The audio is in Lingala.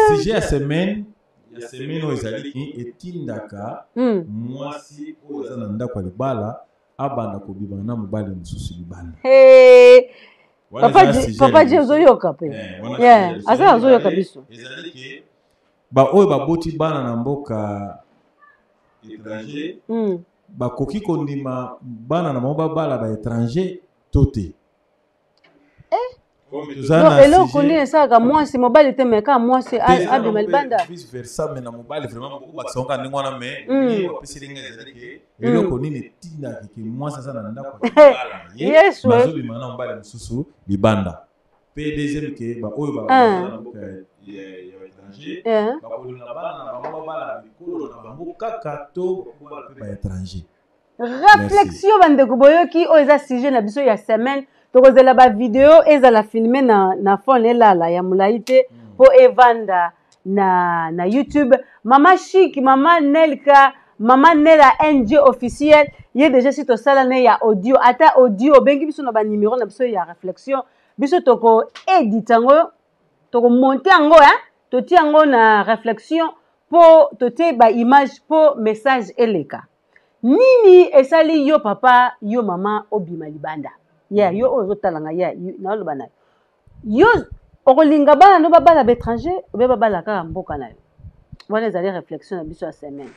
Sujet ya semaine, ya semaine oyo ezali etindaka mwasi oyo aza na ndako ya libala abanda kobima na mobali mosusu libanda. Hey. Papa Dieu, ozoyoka mpe? Eh, aza azoyoka biso. Ezali ke baoyo baboti bana na mboka étranger bakoki kondima bana na bango babala ba étranger to te? Eh? Eloko nini esalaka mwasi, mobali te, me kaka mwasi abima libanda? Vice versa, mais na mobali vraiment bokobakisa ngo ndenge wana, mais bapeseli ngai ezali ke eloko nini etindaka ke mwasi aza na ndako Yesu azobima na mobali mosusu libanda? Mpe deuxième, ke baoyo baza na mboka ya étranger bakolinga bana na bango babala bikolo na bango kaka to bakobala mpe baétranger? Réflexion, bandeko, boyoki? Oyo eza sujet na biso ya semaine. Tokozela bavideo ezala filme na phone, elala ya molai te mpo evanda na YouTube. Mama Chic, Mama Nelka, Mama Nela NG officiel, ye déjà si tosala ne ya audio, ata audio, obengi biso na banimero na biso ya réflexion, biso toko édite yango, tokomonte yango, hein? Totie yango na réflexion mpo totie baimage mpo message eleka. Nini esali yo papa, yo mama, obima libanda? Yeah, yo oyo ozotalanga, yeah, naoloba na yo, yo okolinga bana no babala baétranger obe babala kaka mboka na yo? Wana ezali réflexion na biso ya semaine.